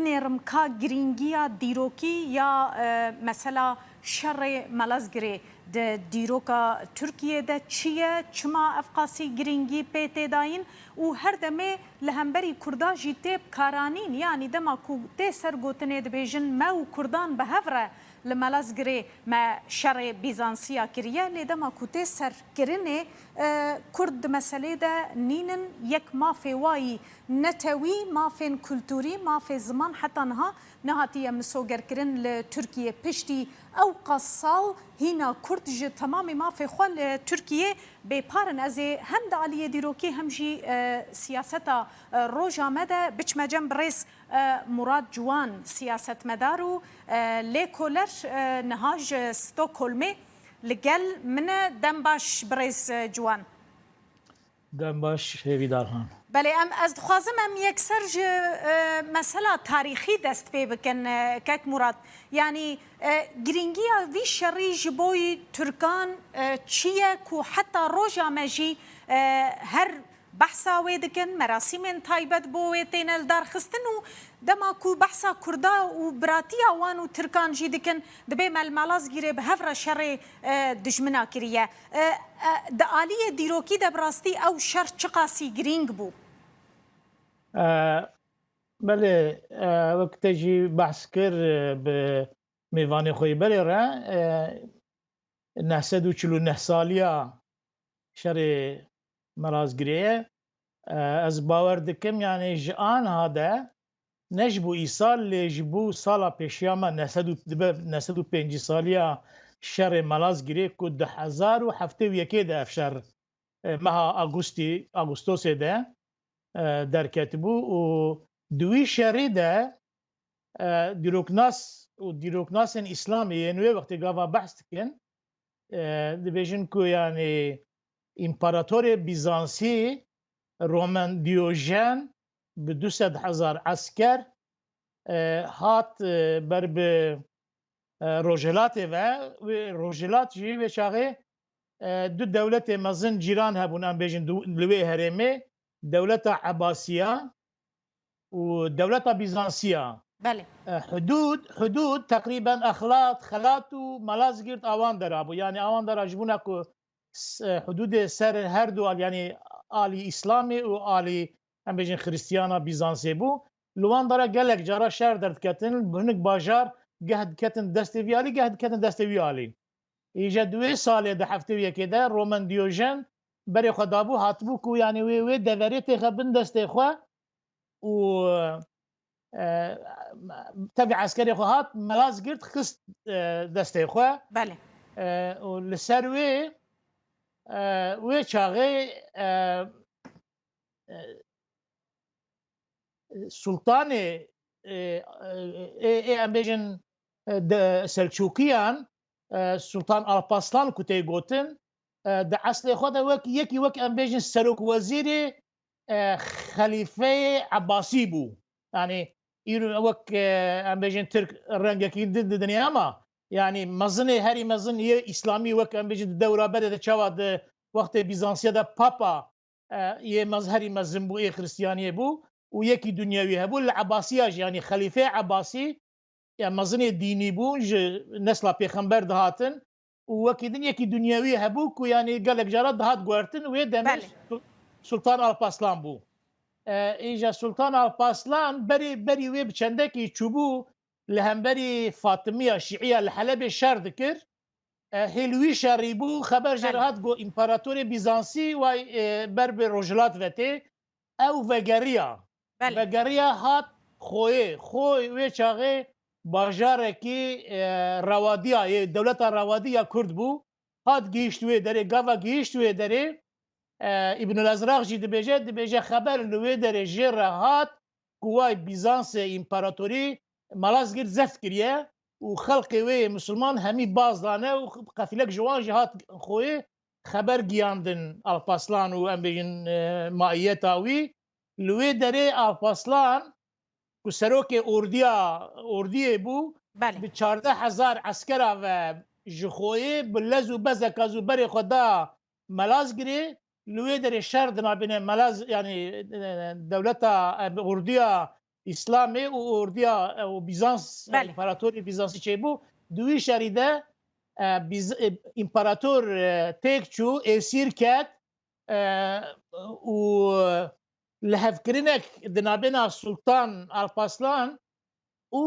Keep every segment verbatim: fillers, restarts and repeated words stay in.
Nêrim ka girîngiya dîrokî ya, e, mesela şerê Malazgirê di dîroka Tirkiyê de çi ye? Çima ev qasî girîngî pê tê dayîn û her demê li hemberî Kurda jî tê bikaranîn? Yanî dema ku tê ser gotinê dibêjin me û Kurdan bi hev re li Malazgirê me şerê Bîzansiya kiriye, lê dema ku tê ser kirinê, e, Kurd di meselê de nînin, yek mafê wayî netewî, mafên kulturî, mafê ziman heta niha nehatiye misogerkirin li Tirkiyê. Piştî ew qas sal hîna Kurd ji temamê mafê xwe li Tirkiyê bêpar in. Ez ê hem di aliyê dîrokî hem jî, e, siyaseta, e, roja me de biçime cem birêz, e, Murat Ciwan, siyasetmedar û, e, lêkoler, e, niha ji Stockholmê li gel min e. Dem baş birêz, e, Ciwan. Dem baş Hêvîdar Han. Belê, em, ez dixwazim em yekser ji, e, mesela tarîxî dest pê bikin, e, kek Murat. Yanî, e, girîngiya vî şerî ji bo yî Tirkan, e, çi ye ku heta roja me jî, e, her behsa wê dikin, merasîmên taybet bo wê têne lidarxistin û dema ku behsa Kurda û biratiya wan û Tirkan jî dikin, dibê me li Malazgîrê bi hev re şerê, e, dijmina kiriye. E, e, di aliyê dîrokî de bi rastî ew şer çiqasî girîng bû? E, belê, e, wek te jî behs kir, e, bi mêvanê xwe yê berê re, e, neh sed û çil û neh saliya şerê Malazgirê ye. E, ez bawer dikim, yanî ji aniha de ne ji bo îsal, lê ji bo sala pêşiya me, neh sed û, dibe neh sed û pêncî saliya şerê Malazgirê ku du hezar û heftê û yekê de ev şer, e, meha Agustî, Agustosê de, e, derketibû û di wî şerî de, e, dîroknas û dîroknasên Îslamê yên wê wextê gava behs dikin, e, dibêjin ku, yanî, împaratorê Bîzansî Roman Diyojen bi du sed hezar esker, e, hat, e, ber bi, e, rojhilatê ve. Wê rojhilat jî wê çaxê, e, du dewletê mezin cîran hebûn, em bêjin du-, li wê herêmê, dewleta Ebasiya û dewleta Bîzansiya. Belê. E, hudûd, hudûd teqrîben Exlat, Xelat û Malazgirt awan dera bû. Yanî awan dera ji bona ku s-, e, hudûdê ser her du al, yanî alî Îslamê û alî, em bêjin, Xrîstiyana Bîzansê bû. Li wan dera gelek cara şer derdiketin, hinek bajar geh diketin destê vî alî, geh diketin destê wî alî. Îja di wê salê de, heftê û yekê de, Roman Diyojen berê xwe dabû, hatibû ku, yanî, wê, wê deverê têxe bin destê xwe û, e, tevî eskerê xwe hat, Malazgirt xist, e, destê xwe. Belê. E, û li ser wê, e, wê çaxê, e, e, Sultanê, e, e, ê, ê, em bêjin, e, de, Selçûkiyan, e, Sultan Alpaslan ku tê gotin, e, di eslê xwe de wek yekî, wek, em bêjin, serokwezîrê, e, xelîfeyê Ebasî bû. Yanî îro wek, e, em bêjin, Tirk rengekî din didinê, ama, yanî, mezinê herî mezin yê Îslamî, wek, em bêjin, di dewra berê de, çawa di wextê Bîzansiya de Papa, e, yê mez-, herî mezin bû, ê Xristiyaniyê bû û yekî dinyewî hebû. Li Ebasiya jî, yanî Xelîfeyê Ebasî, ya mezinê dînî bû, ji nesla pêxember dihatin û wekî din yekî dinyewî hebû ku, yanî, gelek cara dihat guhertin. Wê demê Belê. Sul-, Sultan Alpaslan bû. E, îja Sultan Alpaslan berî, berî wê bi çendekî çûbû li hemberî Fatimiya Şiiya li Helebê şer dikir. E, hêl wî şerî bû, xeber jê re Belê. hat ku împaratorê Bîzansî way, e, ber bi rojhilat ve tê. Ew vegeriya. Belê. Vegeriya hat Xoyê. Xoy wê çaxê bajarekî, e, Rewadiya, yê dewleta Rewadiya Kurd bû. Hat gihîşt wê derê, gava gihîşt wê derê, e, Îbnul Ezraq jî dibêje, dibêje xeber li wê derê jê re hat ku way Bîzansê împaratorî Malazgirt zeft kiriye û xelkê wê yê misilman hemî baz dane û qefîlek ji wan jî hat Xoyê. Xeber giyandin Alpaslan û, em bêjin, e, maiyeta wî. Li wê derê Alpaslan ku serokê ordiya, ordiyê bû, Belê. bi çardeh hezar eskera ve ji Xoyê bi lez û bezeka zû berê xwe da Malazgirê. Li wê derê şer dinabîne Malaz, yanî, e, dewleta, e, ordiya Îslamê û ordiya, e, û Bîzans, e, Belê. împaratorê Bîzansî çêbû. Di wî şerî de, e, Bîz-, e, împarator, e, têk çû, êsîr ket, e, û lihevkirinek di nabêna Sultan Alpaslan û,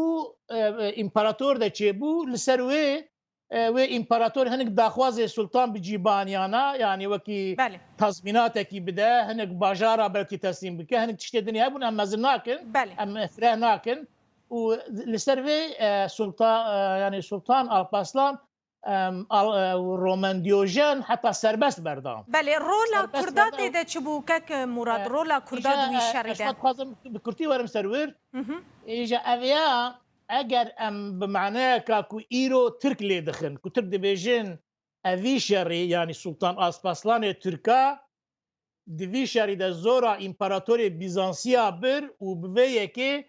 e, e, împarator de çêbû. Li ser wê, e, wê împarator hinek daxwazê Sultan bi cî baniyana, yanî wekî Belê. tazmînatekî bide, hinek bajara belkî teslîm bike, hinek tiştê dinê hebûn, em mezin nakin, Belê. em fireh nakin. Û li ser vê, e, Sultan, e, yanî Sultan Alpaslan, em, Al-, e, Roman Diyojen heta serbest berdan. Belê, rola Serbest Kurda berdan. tê de çi bû, kek Murat? E, Rola Kurda îja, di wî e, şerî ez de? Xwazim bi kurtî werim ser wir. Hı hı. Îja ev ya, eger em bi maneyeka ku îro Tirk lê dixin, ku Tirk dibêjin evî şerî, yanî Sultan Aspaslanê Tirka, di vî şerî de zora împaratorê Bîzansiya bir û bi vê yekê,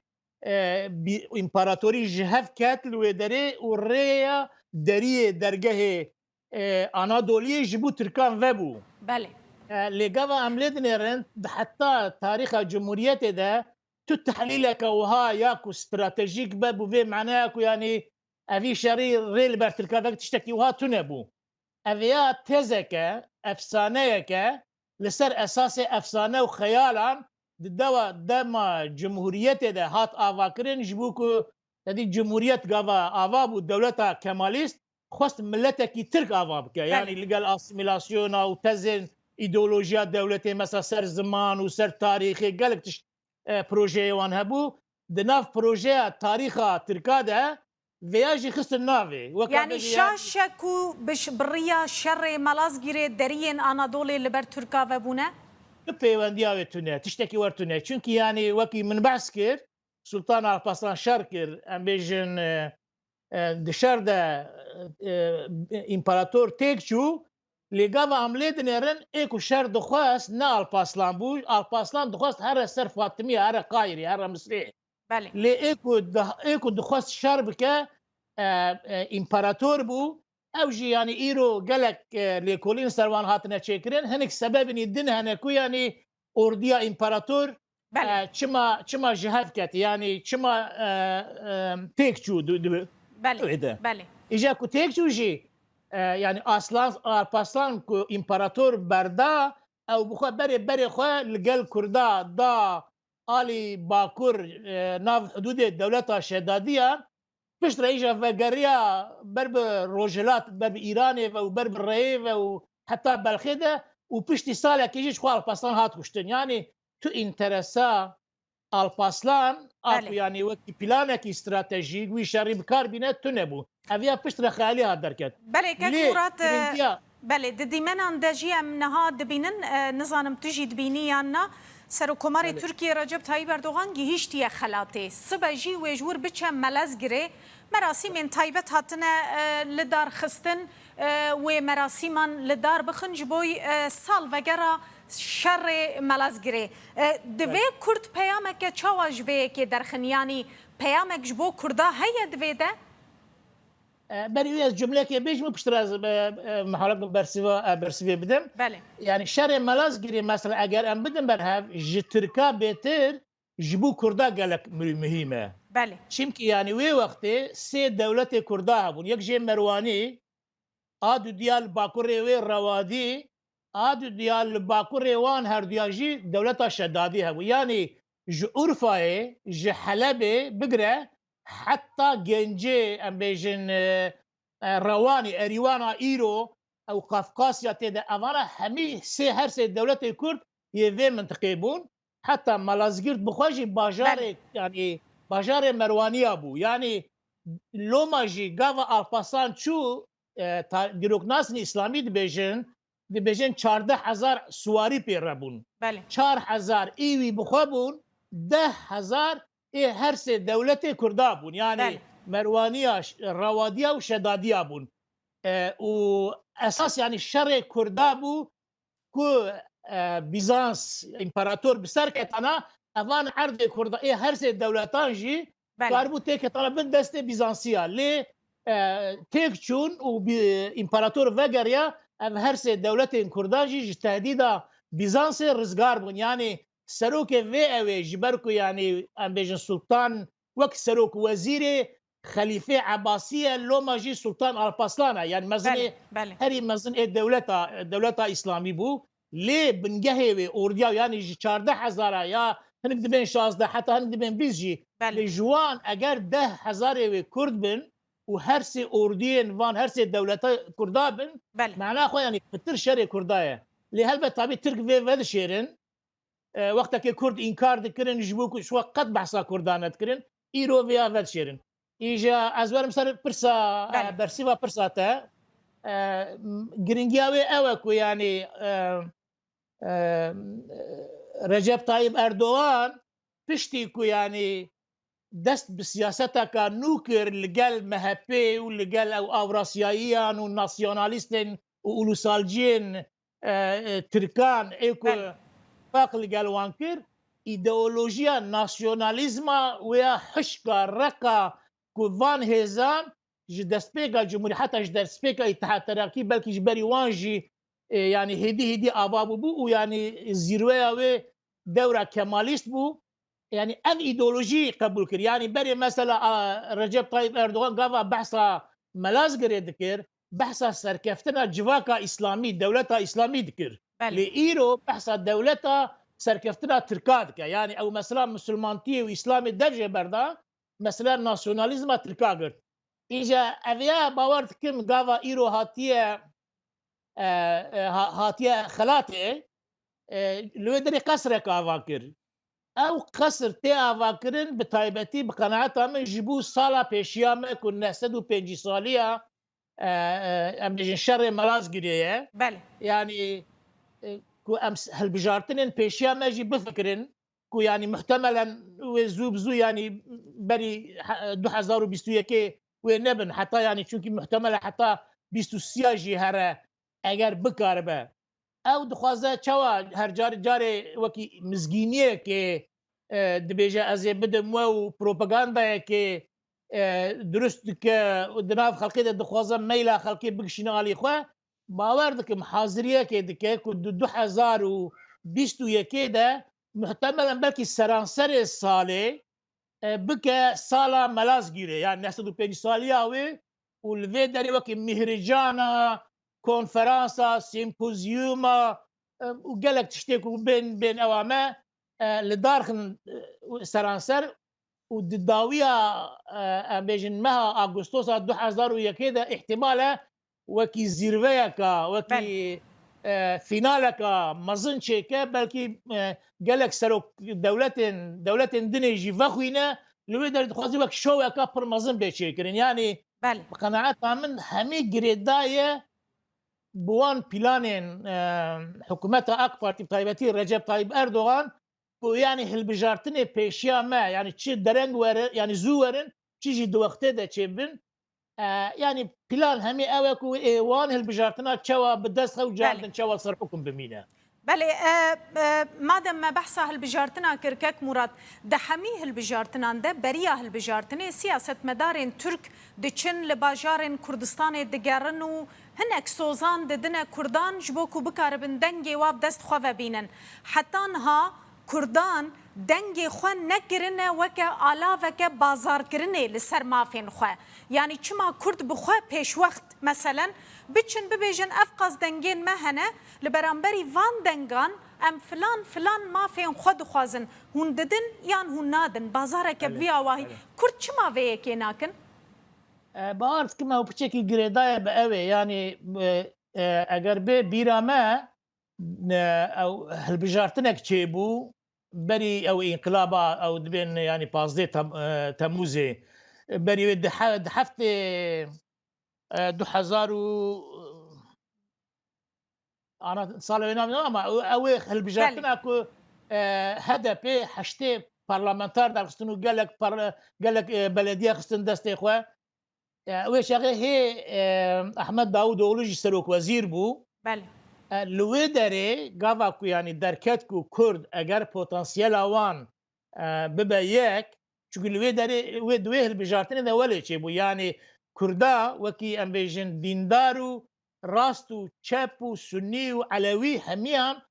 e, bî-, împaratorî ji hev ket li wê derê û rêya deriyê dergehê, e, Anadoliyê ji bo Tirkan vebû. Belê. E, lê gava em lê dinêrin, di heta tarîxa Cumhuriyetê de tu tehlîleke wiha ya ku stratejîk be, bi vê maneya ku, yanî, evî şerî rê li ber Tirka vek tiştekî wiha tune bû. Ev ya tezeke, efsaneyeke, li ser esasê efsane û xeyalan di dewa, dema Cumhuriyetê de hat avakirin, ji bo ku, te dî, Cumhuriyet gava ava bû, dewleta Kemalîst xwest miletekî Tirk ava bike. Belê. Yanî li gel asîmîlasyona û tezên îdeolojiya dewletê, mesela ser ziman û ser tarîxê, gelek tişt, e, projeyê wan hebû. Di nav projeya tarîxa Tirka de vêya jî xistin navê. Weke Yanî bêje şaş e ku bi ş-, bi riya şerê Malazgîrê deriyên Anadolê li ber Tirka vebûne? Tu pêwendiya wê tune, tiştekî wer tune. Çunkî, yanî, wekî min behs kir, Sultan Alparslan şer kir, em bêjin, e, e, di şer de, e, împarator têk çû, lê gava em lê dinêrin, ê ku şer dixwest ne Alparslan bû, Alparslan dixwest here ser Fatimiye, here Qayrê, here Misrê. Belê. Lê ê ku di-, ê ku dixwest şer bike, e, e, împarator bû. Ew jî, yanî, îro gelek, e, lêkolîn ser wan hatine çêkirin. Hinek sebebinî din hene ku, yanî, ordiya împarator, Belê. e, çima, çima ji hev ket, yanî çima, e, e, têk çû di, di, Belê. wê de. Belê. Îja ku têk çû jî, e, yanî Aslan, Alparslan ku împarator berda, ew bi xwe berê berê xwe li gel Kurda da alî Bakur, e, nav hidûdê dewleta Şedadiyan, piştre îja vegeriya ber bi Rojhilat, ber bi Îranê ve û ber bi Reyê ve û heta Belxê de û piştî salekê jî ji xwe Alparslan hat kuştin. Yanî tu înteresa Alparslan a ku, Belê. yanî, wekî planekî stratejîk wî şerî bi kar bîne, tune bû. Ev ya piştre xeyalî hat derket. Belê, kek Lê Murat, e, girîngiya Belê, di dîmenan de jî em niha dibînin, e, nizanim tu jî dibînî yan na, Serokkomarê Belê. Tirkiyê Recep Tayyip Erdogan gihîştiye Xelatê. Sibe jî wê ji wir biçe Melezgirê. Merasîmên taybet hatine, e, li dar xistin, e, wê merasîman li dar bixin ji bo, e, salvegera şerê Melezgirê. E, divê Belê. Kurd peyameke çawa ji vê yekê derxin? Yanî peyamek ji bo Kurda heye di vê de? E, berî wê ez cumlekê bêjim û piştre ez, e, e, mihalek bersîva, e, bersîvê bidim. Belê. Yanî şerê Melazgirê mesela eger em bidin ber hev, ji Tirka bêtir ji bo Kurda gelek mu-, muhîm e. Belê. Çimkî, yanî, wê wextê sê dewletê Kurda hebûn. Yek jê Merwanî, a dudiya li bakurê wê Rewadî, a dudiya li bakurê wan herduya jî dewleta Şedadî hebû. Yanî ji Urfayê, ji Helebê bigire heta Gencê, em bêjin, e, e, Rewanî, Erîwana îro, ew Kafkasya tê de, evana hemî sê, her sê dewletê Kurd yê vê mintiqê bûn. Heta Malazgirt bi xwe jî bajarê, Belê. yanî bajarê Merwaniya bû. Yanî loma jî gava Alparslan çû, e, ta-, dîroknasên îslamî dibêjin, dibêjin çardeh hezar siwarî pê re bûn. Belê. Çar hezar ê wî bi xwe bûn, deh hezar ê her sê dewletê Kurda bûn. Yanî Belê. Merwaniya, Ş-, Rewadiya û Şedadiya bûn. E, û esas, yanî, şerê Kurda bû ku, e, Bîzans împarator bi ser ketana, evan erdê Kurda ê her sê dewletan jî Belê. karibû têketana bin destê Bîzansiya. Lê, e, têk çûn û bî-, împarator vegeriya, ev her sê dewletên Kurdan jî ji tehdîda Bîzansê rizgar bûn. Yanî serokê vê ew ê, ji ber ku, yanî, em bêjin sultan wek serok wezîrê Xelîfê Ebasî ye, loma jî Sultan Alpaslan e. Yanî mezinê, Belê, belê. herî mezin ê dewleta, dewleta Îslamî bû. Lê bingehê wê ordiya, yanî ji çardeh hezara ya hinek dibên şazdeh, heta hinek dibên bîst jî. Belê. Lê ji wan eger deh hezarê wê Kurd bin û her sê ordiyên van her sê dewleta Kurda bin, Belê. mena xwe, yanî pitir şerê Kurda ye. Lê helbet tabî Tirk vê vedişêrin. E, wextekê Kurd înkar dikirin, ji bo ku ji we qet behsa Kurdan nedikirin, îro vêya vedişêrin. Îja ez werim ser pirsa, e, Belê. bersîva pirsa te. E, m-, giringiya wê ew e ku, yanî, e, e, Recep Tayyip Erdogan piştî ku, yanî, dest bi siyaseteka nû kir li gel M H P û li gel ew Avrasyayiyan û nasyonalîstên û ulusalciyên, e, e, Tirkan ê ku Belê. fak li gel wan kir, îdeolojiya nasyonalîzma wê ya hişka, reqa ku van hêzan ji destpêka Cumhurî, heta ji destpêka Îtihad Terakî, belkî ji berî wan jî, e, yanî hêdî hêdî ava bûbû û, yanî, zîrweya wê dewra Kemalîst bû. Yanî ev îdeolojî qebûl kir. Yanî berê mesela, a, Recep Tayyip Erdogan gava behsa Malazgirê dikir, behsa serkeftina civaka Îslamî, dewleta Îslamî dikir. Belê. Lê îro behsa dewleta serkeftina Tirka dike. Yanî ew mesela misilmantiyê û Îslamê dev jê berda, mesela nasyonalîzma Tirka girt. Îja ev ya bawer dikim gava îro hatiye, e, e, ha-, hatiye xelatê, e, li wê derê qesrek ava kir. Ew qesr tê avakirin bi taybetî, bi qenaeta min, ji bo sala pêşiya me ku neh sed û pêncî saliya, e, e, em bêjin şerê Malazgirê ye. Belê. Yanî, e, ku em s-, hilbijartinên pêşiya me jî bifikirin, ku, yanî, muhtemelen wê zû bi zû, yanî, berî he-, du hezar û bîst û yekê wê nebin. Heta, yanî, çunkî muhtemelen heta bîst û sêya jî here, eger bikaribe. Ew dixwaze çawa her car, carê wekî mizgîniyekê, e, dibêje ez ê bidim we û propagandayekê, e, dirust dike û di nav xelkê de dixwaze meyla xelkê bikişîne alî xwe. Bawer dikim haziriyekê dike ku di du hezar û bîst û yekê de muhtemelen belkî seranserê salê, e, bike sala Malazgirê, yani neh sed û pêncî saliya wê û li vê derê wekî mîhricana, konferansa, sempozyuma, e, û gelek tiştê ku bên, bên ewa me, e, li dar xin, e, seranser û di dawiya, e, em bêjin meha Agostosa du hezar û yekê de îhtimal e wekî zîrveyeka, wekî, Belê. e, fînaleka mezin çêke, belkî, e, gelek serok dewletên, dewletên dinê jî vexwîne, li wê derê dixwaze wek şoweka pir mezin bê çêkirin. Yanî Belê. bi qenaeta min hemî girêdaye bi wan planên, e, hikûmeta AK Partî, bi taybetî Recep Tayyip Erdogan, ku, yanî, hilbijartinê pêşiya me, yanî, çi dereng were, yanî, zû werin, çi jî di wextê de çêbin. E, yanî, plan hemî ew e ku ê wan hilbijartina çawa bi dest xew cardin, Belê. çawa ser hukm bimîne. Belê, e, e, madem me behsa hilbijartina kir, kek Murat, di hemî hilbijartinan de beriya hilbijartinê siyasetmedarên Tirk diçin li bajarên Kurdistanê digerin û hinek sozan didine Kurdan ji bo ku bikaribin dengê wa bi dest xwe ve bînin. Heta niha Kurdan dengê xwe nekirine weke alaveke bazarkirinê li ser mafên xwe. Yanî çima Kurd bi xwe pêşwext, meselen, biçin bibêjin ev qas dengên me hene, li beramberî van dengan em filan filan mafên xwe dixwazin. Hûn didin yan hûn nadin? Bazareke bi Belê, vî awahî. belê. Kurd çima vê yekê nakin? E, bawer dikim ew piçekî girêdaye bi ew ê. Yanî, e, e, eger bê bîra me, e, ew hilbijartinek çêbû, berî ew înqilaba, ew dibên, yanî, pazdeh Tem-, e, Temûzê, e, berî wê di he-, di heftê, e, du hezar û, ana salê wê namîne ama ew, ew ê hilbijartina Belê. ku, e, H D P heştê parlamenter derxistin û gelek par-, gelek, e, belediye xistin destê xwe. E, wê çaxê hê, e, Ahmet Davutoğlu jî serokwezîr bû. Belê. E, li wê derê gava ku, yanî, derket ku Kurd eger potansiyela wan, e, bibe yek, çunku li wê derê, wê di wê hilbijartinê de welê çêbû. Yanî Kurda wekî, em bêjin, dîndar û rast û çep û sunnî û elewî hemiyan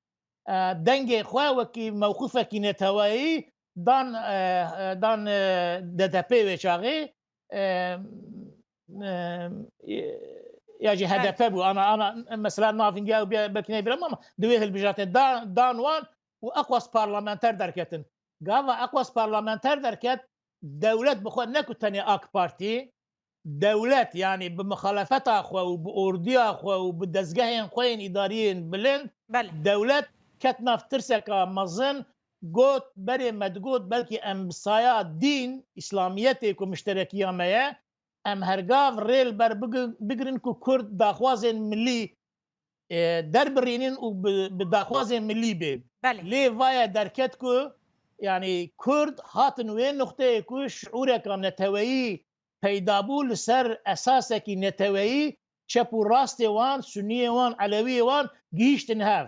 e, dengê xwe wekî mewqifekî neteweyî dan, e, e, dan, e, D D P wê çaxê, e, e, ya jî H D P bû. Ana, ana, mesela navîngiya ew bê-, belkî neyê bîra min ama di wê hilbijartinê da-, dan wan û eqwas parlamenter derketin. Gava eqwas parlamenter derket, dewlet bi xwe ne ku tenê AK Partî, dewlet, yanî bi mixalefeta xwe û bi orduya xwe û bi dezgehên xwe yên îdariyên bilind, Belê. dewlet ket nav tirseka mezin, got, berê me digot, belkî em bi saya dîn, îslamiyetê ku mişterekiya me ye, em hergav rê li ber bigin-, bigirin ku Kurd daxwazên milî, e, derbirînin û bi, bi daxwazên milî bên. Belê. Lê vaye derket ku, yanî Kurd hatin wê nuqteyê ku şiûreka neteweyî peyda bû, li ser esasekî neteweyî çep û rastê wan, suniyê wan, elewiyê wan gihîştin hev.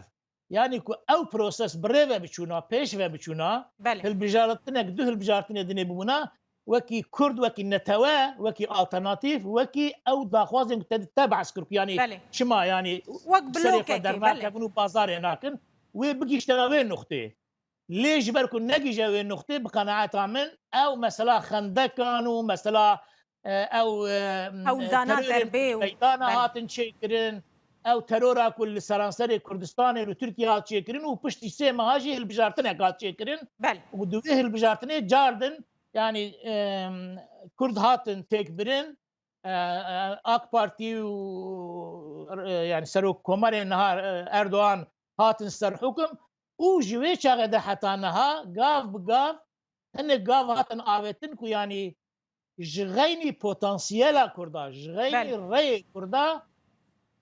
Yanî ku ew proses bi rê ve biçûna, pêş ve biçûna, Belê. hilbijartinek, du hilbijartinê dinê bibûna, wekî Kurd, wekî netewe, wekî alternatîf, wekî ew daxwazên ku te, te behs kir ku yanî Belê. çima yanî Wek serê xwe blokekê, dernakevin û bazarê nakin, wê bigihîştena wê nuqtê. Lê ji ber ku negihîje wê nuqtê, bi qenaeta min, ew mesela xendekan û mesela, e, ew, e, Hewldana terorên derbê û peydana Belê. hatin çêkirin, ew terora ku li seranserê Kurdistanê û Tirkiye hat çêkirin û piştî sê meha jî hilbijartinek hat çêkirin. Belê. Û di wê hilbijartinê cardin, yanî, e, Kurd hatin têkbirin, e, e, AK Partî û, e, yanî Serokkomarê niha, e, Erdogan hatin ser hukum û ji wê çaxê de heta niha gav bi gav hinek gav hatin avêtin ku yanî ji xeynî potansiyela Kurda, ji xeynî Belê. reyê Kurda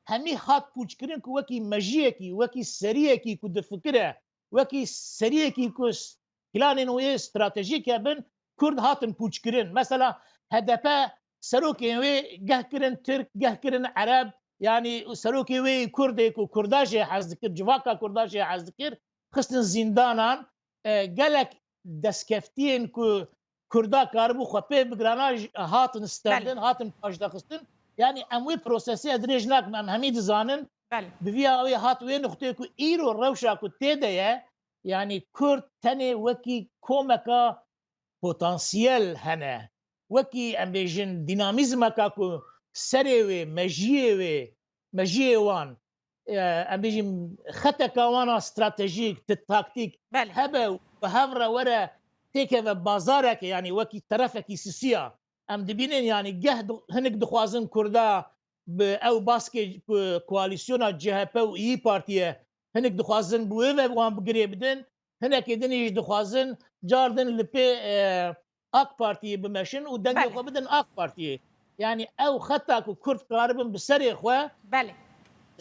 hemî hat pûçkirin ku wekî mejiyekî, wekî seriyekî ku difikire, wekî seriyekî ku s-, planên wê stratejîk hebin, Kurd hatin pûçkirin. Mesela H D P serokên wê geh kirin Tirk, geh kirin Ereb, yanî serokê wê Kurd ê ku Kurda jê hez dikir, civaka Kurda jê hez dikir, xistin zîndanan, e, gelek destkeftiyên ku Kurda karibû xwe pê bigirana jî hatin stendin, Belê. hatin paşdexistin. Yanî em wê prosesê dirêj nakin, em hemî dizanin. Belê. Bi vî awê hat wê nuqtê ku îro rewşa ku tê de ye, yanî Kurd tenê wekî komeka potansiyel hene. Wekî em bêjin dînamîzmeka ku serê wê, mejiyê wê, mejiyê wan, e, em bêjin xeteka wan a stratejîk, ti-, taktîk Belê. hebe û bi hev re were têkeve bazareke, yanî wekî terefekî sisiya. Em dibînin, yanî geh di-, hinek dixwazin Kurda bi ew baskê ku koalîsyona C H P û İYİ Partiye hinek dixwazin bi wê ve wan bi girê bidin, hinekê din jî dixwazin cardin li pê, e, AK Partiyê bimeşin û dengê Belê. xwe bidin AK Partiyê. Yanî ew xeta ku Kurd karibin bi serê xwe Belê.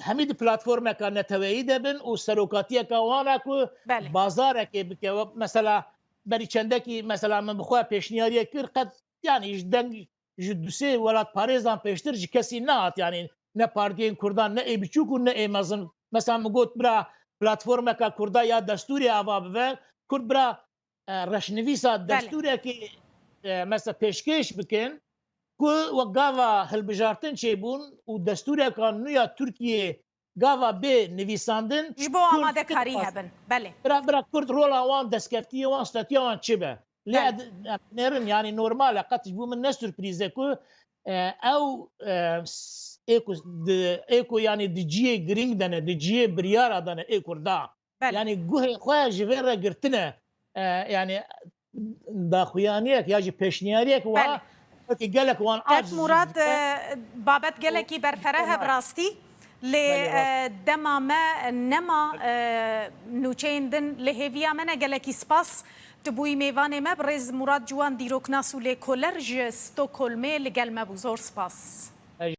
hemî di platformeka neteweyî de bin û serokatiyeka wana ku Belê. bazarekê bike. Wek mesela berî çendekî mesela min bi xwe pêşniyariyek kir, qet yanî ji deng ji du sê welatparêzan pêştir ji kesî nehat, yanî ne partiyên Kurdan, ne ê biçûk û ne ê mezin. Mesela min got, bira platformeka Kurda ya destûrê ava bibe, Kurd bira, e, reşnivîsa Belê. destûrekê, e, mesela pêşkêş bikin ku wek gava hilbijartin çêbûn û destûreka nû ya Tirkiyê gava bê nivîsandin, Ji bo Kurd amadekarî dixwazin. hebin. Belê. Bira, bira Kurd rola wan, destkeftiyê wan, statiya wan çi be? Lê Belê. ed-, em binêrin, yanî normal e, qet ji bo min ne surprîz e ku, e, ew, e, s-, ê ku di, ê ku yanî di cihê girîng de ne, di cihê biryara de ne, ê Kurda. Belê. Yanî guhê xwe ji vê re girtine. E, yanî daxuyaniyek ya jî pêşniyariyek wa Belê. wekî gelek wan Kek aciz Murat, dike. e, babet gelekî berfereh e bi rastî. Lê, Belê, rast. e, dema me nema, e, nûçeyên din li hêviya me ne, gelekî spas. Tu bûyî mêvanê me, birêz Murat Ciwan, dîroknas û lêkoler ji Stockholmê li gel me bû. Zor spas.